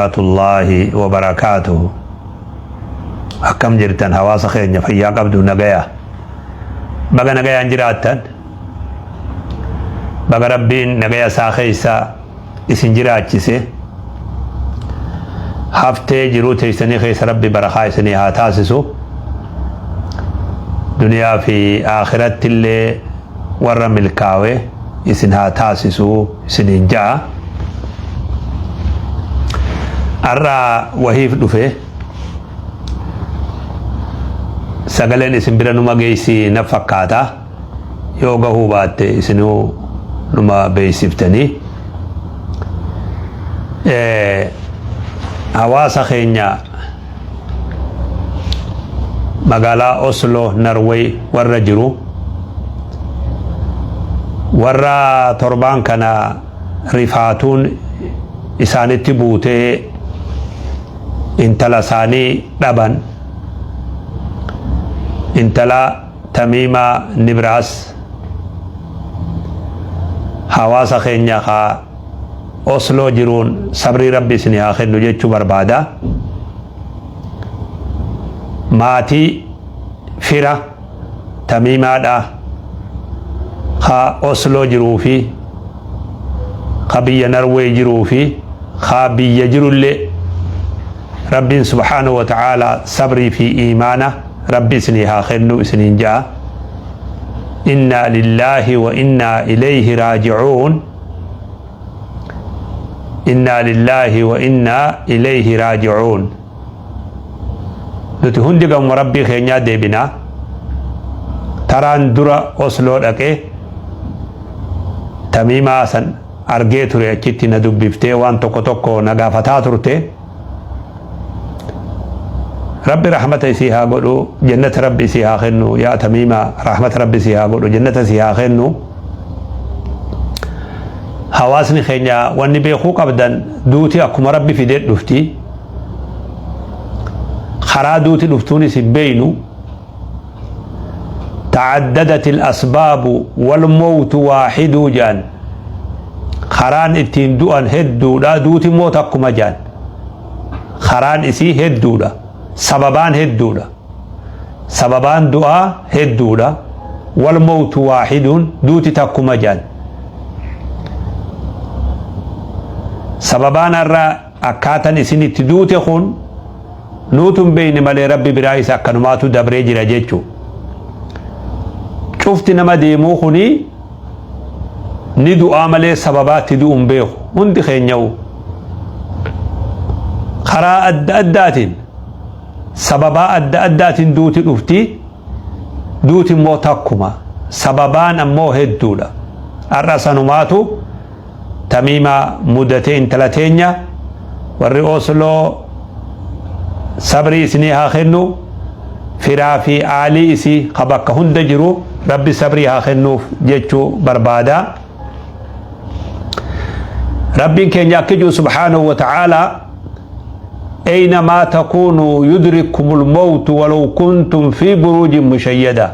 Rahmatullaahi wabarakaatuhu. Akkam jirtan hawaasa keenya fayyaa qabdu nagaya. Baga nagayaan jiraattan. Baga Rabbiin nagaya isaa keessa isin jiraachise. Haftee jiruu teessanii keessa Rabbi barakaa isinii haa taasisu. Duniyaa fi akhiratti illee warra milkaawe isin haa taasisu isiniin ja'a. Har'a wahiif dhufe sagaleen isin bira numa geessi na fakkaata yoo gahuu baatte isinuu numa beeksiftanii. Hawaasa keenya magaalaa Oslo Norway warra jiru warra torbaan kana rifaatuun isaanitti buutee intala isaanii dhaban, intala Tamiimaa Nibraas, hawaasa keenya ka Osloo jiruun sabrii Rabbi isinii haa kennu jechuu barbaada. Maatii fira Tamiimaadha ka Osloo jiruu fi ka biyya Norway jiruu fi ka biyya jirullee Rabbiin subhaanahu wa ta'ala sabrii fi iimaana Rabbi isinii haa kennu isiniin ja'a. Innaa lillaahi wa innaa ilayhi raaji'uun. Innaa lillaahi wa innaa ilayhi raaji'uun. Nuti hundi gamuma Rabbii keenyaa deebinaa. Taraan dura Osloo dhaqee Tamiimaa san argee ture, achitti na dubbiftee waan tokko tokko na gaafataa turte. Rabbi rahmata isii haa godhu, jannata Rabbi isii haa kennu. Yaa Tamiimaa, rahmata Rabbi isii haa godhu, jannata isii haa kennu. Hawaasni keenya wanni beekuu qabdan, duuti akkuma Rabbi fidee dhufti. Karaa duuti dhuftuunis hin beeynu. Ta'addadat al-asbaabu wal mawtu waahiduu jedhan. Karaan ittiin du'an hedduudha, duuti immoo takkuma jedhan. Karaan isii hedduudha, sababaan hedduudha, sababaan du'aa hedduudha. Wal mawtu waahiduun, duuti takkuma jedhan. Sababaan har'a akkaatan isin itti duute kun nuutu hin beekne malee Rabbi biraa isa akkanumaatu dabree jira jechuu. Cufti nama deemuu kuni ni du'aa malee sababaa itti du'u hin beeku. Hundi keenya'u karaa adda addaatiin, sababaa adda addaatiin duuti dhufti. Duuti immoo takkuma, sababaan ammoo hedduudha. Har'a sanumaatu Tamiimaa mudatee. Intala teenya warri Osloo sabrii isinii haa kennu. Firaa fi aalii isii ka bakka hunda jiru Rabbi sabrii haa kennuuf jechuu barbaada. Rabbiin keenya akka jiru subhaanahu wa ta'aalaa: أينما تكونوا يدرككم الموت ولو كنتم في بروج مشيدة.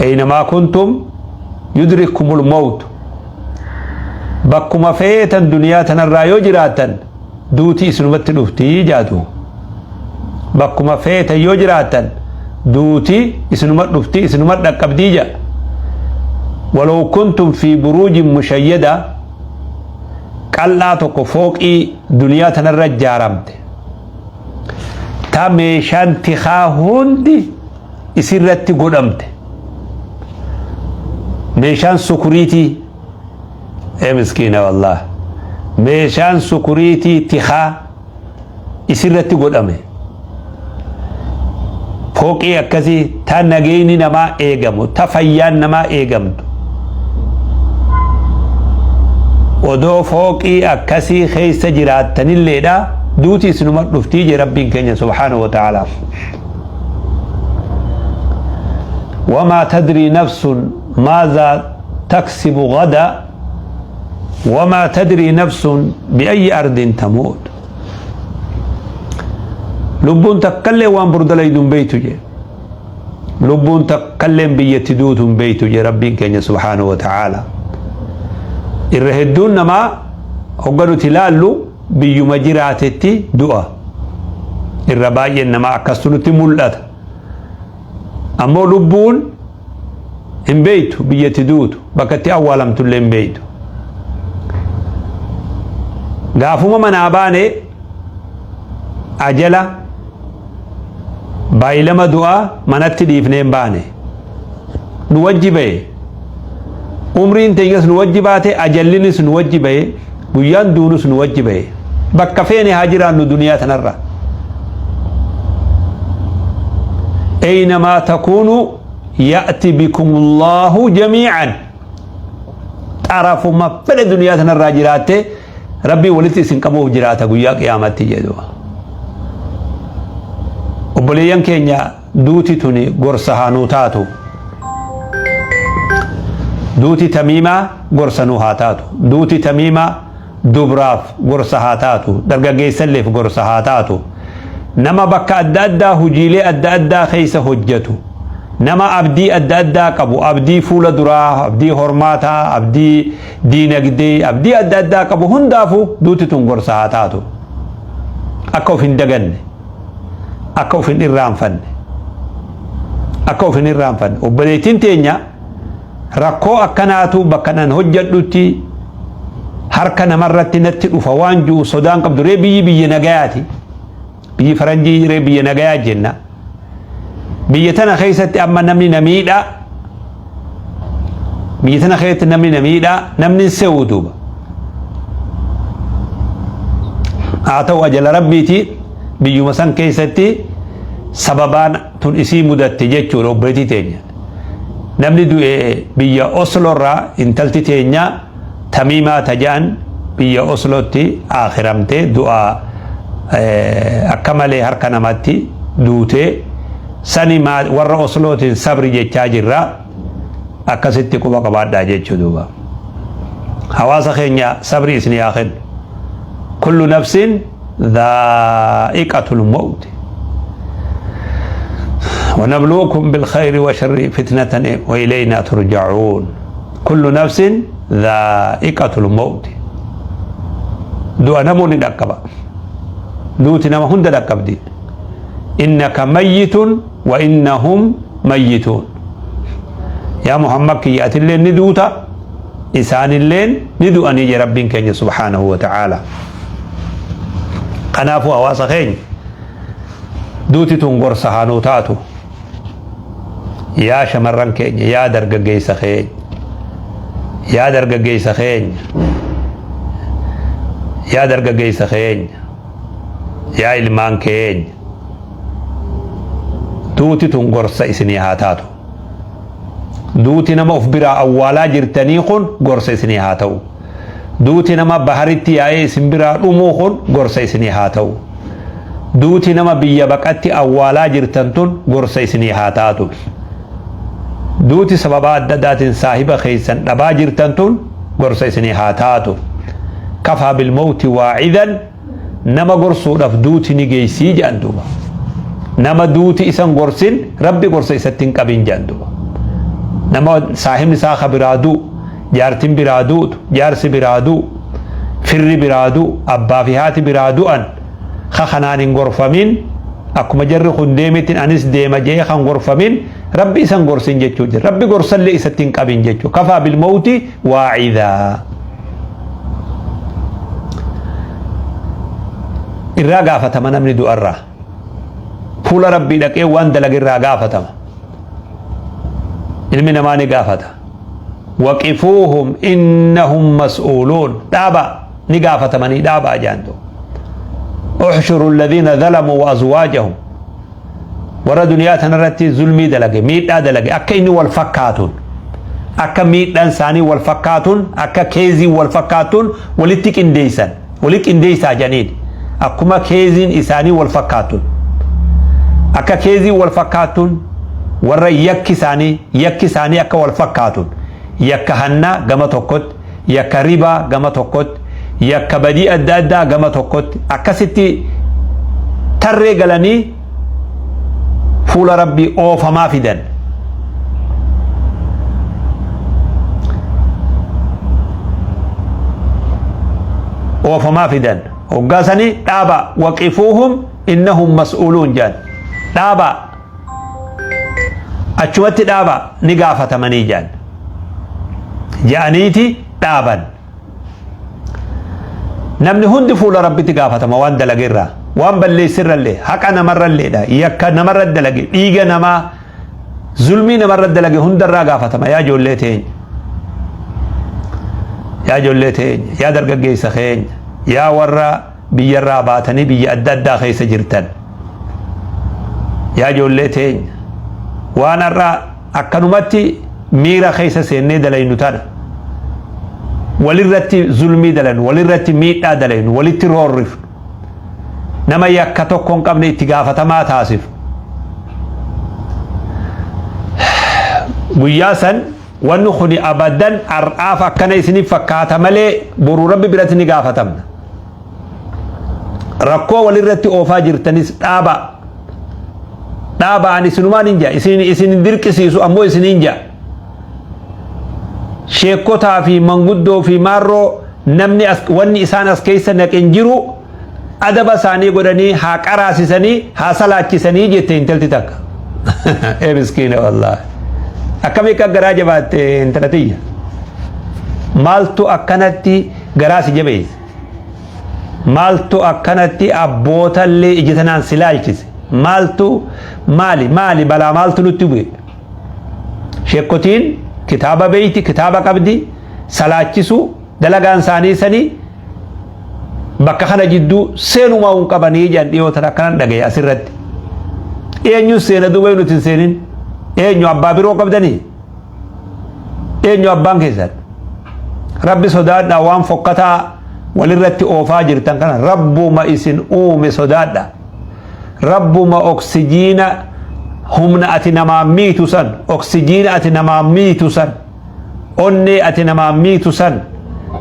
أينما كنتم يدرككم الموت. Bakkuma feetan duniyaa tanarraa yoo jiraattan duuti isinumatti dhuftii jaatu. Bakkuma feetan yoo jiraattan duuti isinuma dhufti, isinuma dhaqqabdii ja. ولو كنتم في بروج مشيدة. Qal'aa tokko, fooqii duniyaa tanarra ijaaramte ta meeshaan tikaa hundi isirratti godhamte, meeshaan sukuriitii, ee miskiina wallah, meeshaan sukuriitii tikaa isirratti godhame, fooqii akkasii ta nageenyi namaa eegamu, ta fayyaan namaa eegamtu, odoo fooqii akkasii keessa jiraattanilleedha duuti isinuma dhuftii je Rabbiin keenya subhaanahu wa ta'ala. وما تدري نفس ماذا تكسب غدا وما تدري نفس بأي أرض تموت. Lubbuun takkallee waan bor dalaydu hin beeytu je. Lubbuun takkalleen biyyatti duutu hin beeytu je Rabbiin keenya subhaanahu wa ta'ala. Irra hedduun namaa hogga nuti ilaallu Biyyuma jiraatetti du'a. Irra baay'een namaa akkastu nutti mul'ata. Ammoo lubbuun hin beeytu biyyatti duutu, bakka itti awwaalamtullee hin beeytu. Gaafuma manaa baane ajala baay'ilama du'aa manatti dhiifnee hin baane. Nu wajji bahe. Umriin teenyas nu wajji baate, ajallinis nu wajji bahe, guyyaan duunus nu wajji bahe. Bakka feene haa jiraannu duniyaa tanarra. Aynamaa takuunu ya'ti bikumullahu jamii'an. Xarafuma fedhe duniyaa tanarraa jiraatte Rabbii walitti isin qabuuf jiraata guyyaa qiyaamatti jedhu. Obboleeyyan keenya, duuti tuni gorsa haa nuu taatu. Duuti Tamiimaa gorsa nuu haa taatu. Duuti Tamiimaa dubraaf gorsa haa taatu. Dargaggeessalleef gorsa haa taatu. Nama bakka adda addaa hojiilee adda addaa keessa hojjetu. Nama abdii adda addaa qabu, abdii fuula duraa, abdii hormaataa, abdii diinagdee, abdii adda addaa qabu hundaafuu duuti tun gorsa haa taatu. Akka of hin daganne, akka of hin irraanfanne, akka of hin irraanfanne. Obboleettiin teenya rakkoo akkanaatu bakka nan hojjedhutti harka namarratti natti dhufa waan jiru sodaan qabdu. Ree biyyi biyya nagayaati. Biyyi faranjii ree biyya nagayaa jenna. Biyya tana keessatti amma namni na miidhaa. Biyya tana keessatti namni na miidhaa, namni hin se'u duuba. Haa ta'u, ajala Rabbiiti, biyyuma san keessatti sababaan tun isii mudatte jechuudha obboleettii teenya. Namni du'e biyya Oslo irraa intalti teenya Tamiimaa Tajaan biyya Oslootti akhiramte, du'a akka malee harka namatti duute. Sani warra Oslootiin sabri jechaa jirra, akkasitti quba qabaadhaa jechuu duuba. Hawaasa keenya, sabri isin haa kennu. Kullu nafsin dhaa'iqatul mawt. ونبلوكم بالخير والشر فتنة وإلينا ترجعون. كل نفس ذائقة الموت. Du'a namoonni dhaqqaba. Duuti nama hunda dhaqqabdi. إنك ميت وإنهم ميتون. Yaa Muhammad kiyya, atilleen ni duuta, isaanilleen ni du'anii je Rabbiin keenya subhaanahu wa ta'aala. Kanaafuu hawaasa keenya, duuti tun gorsa haa nuu taatu. Yaa shamarran keenya, yaa dargaggeessa keenya, yaa dargaggeessa keenya, yaa dargaggeessa keenya, yaa ilmaan keenya, duuti tun gorsa isinii haa taatu. Duuti nama of biraa awwaalaa jirtanii kun gorsa isinii haa ta'u. Duuti nama baharitti yaa'ee isin biraa dhumuu kun gorsa isinii haa ta'u. Duuti nama biyya baqatti awwaalaa jirtan tun gorsa isinii haa taatu. Duuti sababa adda addaatiin saahiba keessan dhabaa jirtan tun gorsa isinii haa taatu. كفى بالموت واعظا. Nama gorsuudhaaf duuti ni geessii jedhan duuba. Nama duuti isan gorsin, Rabbi gorsa isatti hin qabin jedhan duuba. Nama saahibni isaa ka biraa du'u, jaartin biraa duutu, jaarsi biraa du'u, firri biraa du'u, abbaa fi haati biraa du'an, ka kanaan hin gorfamin, akkuma jarri kun deemetin anis deema jee kan gorfamin, Rabbi isan gorsin jechuu jira. Rabbi gorsallee isatti hin qabin jechuu. كفى بالموت واعظا. Irraa gaafatama namni du'arraa. Fuula Rabbii dhaqee waan dalage irraa gaafatama. Ilmi namaa ni gaafata. وقفوهم إنهم مسؤولون. Dhaaba, ni gaafatamanii, dhaaba jaantu. احشروا الذين ظلموا وأزواجهم. Warra duniyaa tanarratti zulmii dalage, miidhaa dalage, akka inni wal fakkaatuun, akka miidhaan isaanii wal fakkaatuun, akka keezii wal fakkaatuun walitti qindeessan, walitti qindeessaa jedhaniin, akkuma keeziin isaanii wal fakkaatuun, akka keezii wal fakkaatuun, warra yakki isaanii akka wal fakkaatuun, yakka hannaa gama tokkotti, yakka ribaa gama tokkotti, yakka badii adda addaa gama tokkotti, akkasitti tarree galanii fuula Rabbii oofamaa fidan. Oofamaa fidan. Hoggaa sanii dhaaba, waqifuuhum innahum mas'uuluun jedhan. Dhaaba, achumatti dhaaba, ni gaafatamanii jedhan. Jedhaniiti dhaaban. Namni hundi fuula Rabbitti gaafatama waan dalageerraa, waan balleessirrallee, haqa namarralleedha, yakka namarra dalage, dhiiga namaa, zulmii namarra dalage hundarraa gaafatama. Yaa ijoollee teenya, yaa ijoollee teenya, yaa dargaggeessa keenya, yaa warra biyyarraa baatanii biyya adda addaa keessa jirtan, yaa ijoollee teenya, waan har'a akkanumatti miira keessa seennee dalaynu tana, walirratti zulmii dalaynu, walirratti miidhaa dalaynu, walitti roorrifnu, nama yakka tokko hin qabne itti gaafatamaa taasifnu, guyyaa san wanni kuni abadan har'aaf akkana isiniif fakkaata malee boruu Rabbi biratti ni gaafatamna. Rakkoo walirratti oofaa jirtanis dhaaba. Dhaaba, ani isinumaan hin jaa, isin dirqisiisu, ammoo isiniin jaa. Sheekotaa fi manguddoo fi maarroo namni wanni isaan as keessa naqin jiru adaba isaanii godhanii haa qaraasisanii haa salaachisanii jette intalti takka. Ee miskiina, wallaahi. Akkamii akka garaa jabaatte intala tiyya? Maaltu akkanatti garaa si jabeesse? Maaltu akkanatti abbootallee ija tanaan si laalchise? Maaltu, maali maali balaa maaltu nutti bu'e? Sheekotiin kitaaba beeyti, kitaaba qabdi, salaachisu dalagaan isaanii sanii, bakka kana jidduu seenumaa hin qabanii jedhan. Dhiyootan akkanan dhagaye asirratti. Eenyu seena duuba nuti hin seenin? Eenyu abbaa biroo qabdanii? Eenyu abbaan keessan? Rabbi sodaadhaa, waan fokkataa walirratti oofaa jirtan kana Rabbuma isin uume sodaadha. Rabbuma oksijiina humna ati namaa miitu san, oksijiina ati namaa miitu san, onnee ati namaa miitu san,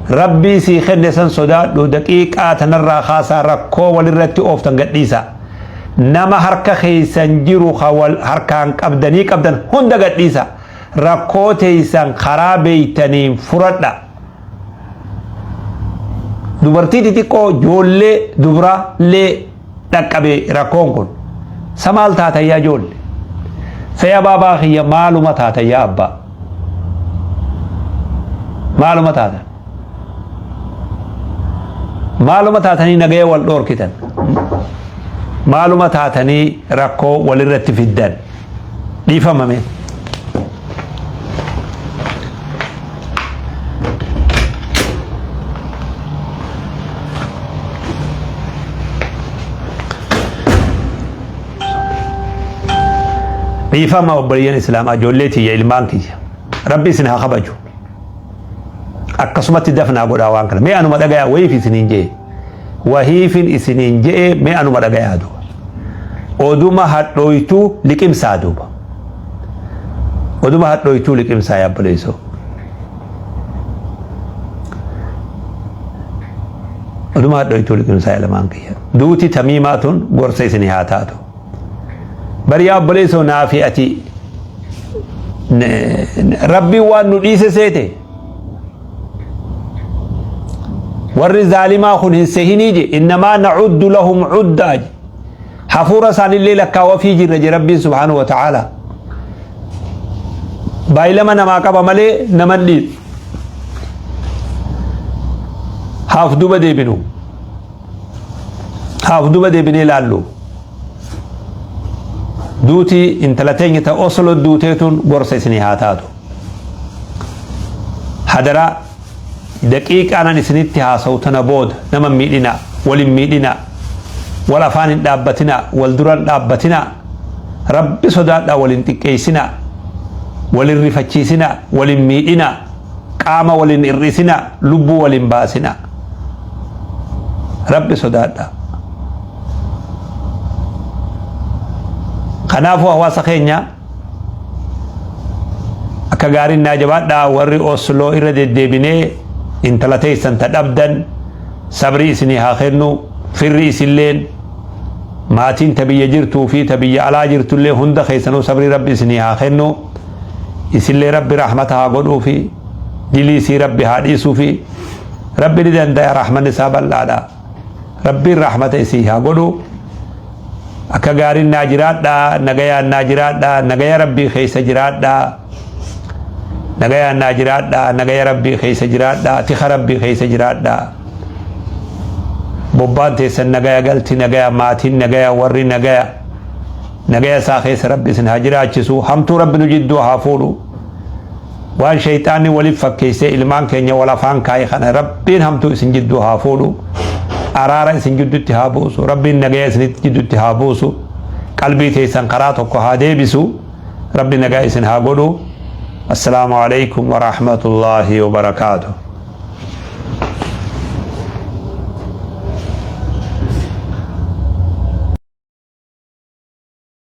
Rabbii sii kenne san sodaadhu. Daqiiqaa tanarraa kaasaa rakkoo walirratti ooftan gadhiisa. Nama harka keessan jiru wal harkaan qabdanii qabdan hunda gadhiisa. Rakkoo teessan karaa beeytaniin furadha. Dubartii xixiqqoo, ijoollee dubraallee dhaqqabe rakkoon kun. Sa maal taatayyaa ijoollee? Saya baabaa kiyya, maaluma taatayyaa abbaa? Maaluma taatan? Maaluma taatanii nagaya wal dhoorkitan? Maaluma taatanii rakkoo walirratti fiddan? Dhiifamame. Dhiifama, obboleeyyan Islaamaa, ijoollee tiyya, ilmaan kiyya. Rabbi isin haa kabaju. Akkasumatti dafnaa godhaa waan kana. Mee anuma dhagayaa, wayiif isiniin jee. Wahiifin isiniin jee, mee anuma dhagayaa duuba. Oduma hadhooytuu liqimsaa duuba. Oduma hadhooytuu liqimsaa, yaa obboleessoo. Oduma hadhooytuu liqimsaa, ilmaan kiyya. Duuti Tamiimaa tun gorsa isinii haa taatu. Bari yaa obboleessoo, naafi ati Rabbiin waan nu dhiise seete, warri zaalimaa kun hin sehinii je, innamaa nacuddu lahum cuddaa je, hafuura isaanillee lakkaawafii jirra je Rabbiin subhaanahu wa ta'aalaa. Baay'ilama namaa qaba malee naman dhiisu. Haaf duba deebinu, haaf duba deebinee ilaallu. Duuti intala teenya ta Oslo duuteetun gorsa isinii haa taatu. Hadaraa, daqiiqaanan isinitti haasa'u tana booda nama miidhinaa, walin miidhinaa, wal afaan hin dhaabbatinaa, wal duran dhaabbatinaa. Rabbi sodaadhaa, walin xiqqeessinaa, walin rifachiisinaa, walin miidhinaa, qaama walin hir'isinaa, lubbuu walin baasinaa. Rabbi sodaadhaa. Kanaafuu hawaasa keenya akka gaariin naa jabaadhaa. Warri Osloo, irra deddeebinee intala teessan ta dhabdan sabrii isinii haa kennu. Firri isilleen, maatiin ta biyya jirtuu fi ta biyya alaa jirtullee, hunda keessanuu sabrii Rabbi isinii haa kennu. Isillee Rabbi rahmata haa godhuu fi dilii isii Rabbi haa dhiisuu fi Rabbi ni danda'a, rahmanni isaa bal'aadha. Rabbiin rahmata isii haa godhu. Akka gaariin naa jiraadhaa, nagayaan naa jiraadhaa, nagaya Rabbii keessa jiraadhaa, nagayaan naa jiraadhaa, nagaya Rabbii keessa jiraadhaa, tika Rabbii keessa jiraadhaa. Bobbaan teessan nagaya galti, nagaya maatiin, nagaya warri, nagaya nagaya isaa keessa Rabbi isin haa jiraachisu. Hamtuu Rabbi nu jidduu haa fuudhu. Waan shayxaanni waliif fakkeessee ilmaan keenya wal afaan kaa'e kana Rabbiin hamtuu isin jidduu haa fuudhu. Araara isin jidduutti haa buusu. Rabbiin nagaya isin jidduutti haa buusu. Qalbii teessan karaa tokko haa deebisu. Rabbi nagaa isin haa godhu. Assalaamu alaikum wa rahmatullaahi wa barakaatuh.